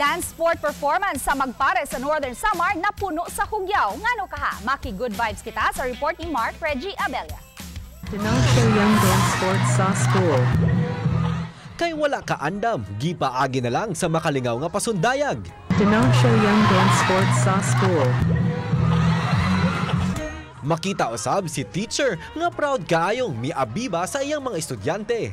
Dance sport performance sa Magpares sa Northern Samar napuno sa hugyaw. Ngano kaha? Maki good vibes kita sa report ni Mark Reggie Abella. Dinangshow Young Dance Sports sa school. Kay wala ka andam, gipaagi na lang sa makalingaw nga pasundayag. Dinangshow Young Dance Sports sa school. Makita usab si teacher nga proud kaayong miabiba sa iyang mga estudyante.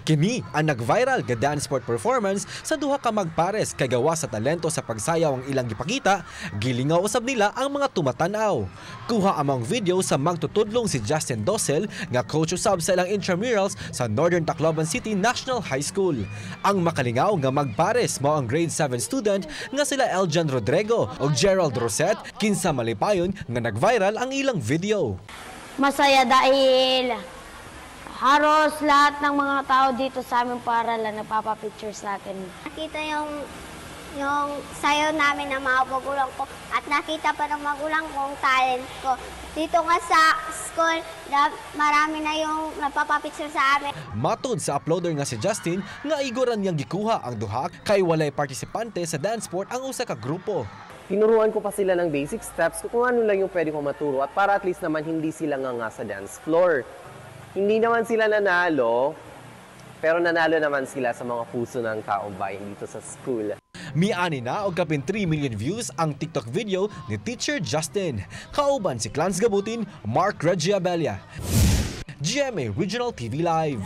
Kini ang nag-viral nga dance sport performance sa duha ka magpares kay gawa sa talento sa pagsayaw ang ilang gipakita, gilingaw usab nila ang mga tumatan-aw. Kuha among video sa magtutudlong si Justin Dosel nga coach usab sa ilang intramurals sa Northern Tacloban City National High School. Ang makalingaw nga magpares mao ang grade 7 student nga sila Eljan Rodrigo ug Gerald Rosette, kinsa malipayon nga nag-viral ang ilang video. Masaya dahil halos lahat ng mga tao dito sa aming paaralan nagpapapicture sa akin. Nakita yung sayaw namin ng mga magulang ko at nakita pa ng magulang ko ang talent ko. Dito nga sa school, marami na yung nagpapapicture sa amin. Matod sa uploader nga si Justin, nga iguran niyang gikuha ang duha kay walay partisipante sa dance sport ang usa ka grupo. Tinuruan ko pa sila ng basic steps kung ano lang yung pwede ko maturo at para at least naman hindi sila nga sa dance floor. Hindi naman sila nanalo, pero nanalo naman sila sa mga puso ng taong bayan dito sa school. Miani na og kapin 3 million views ang TikTok video ni Teacher Justin. Kauban si Clans Gabutin, Mark Reggie Abella. GMA Regional TV Live.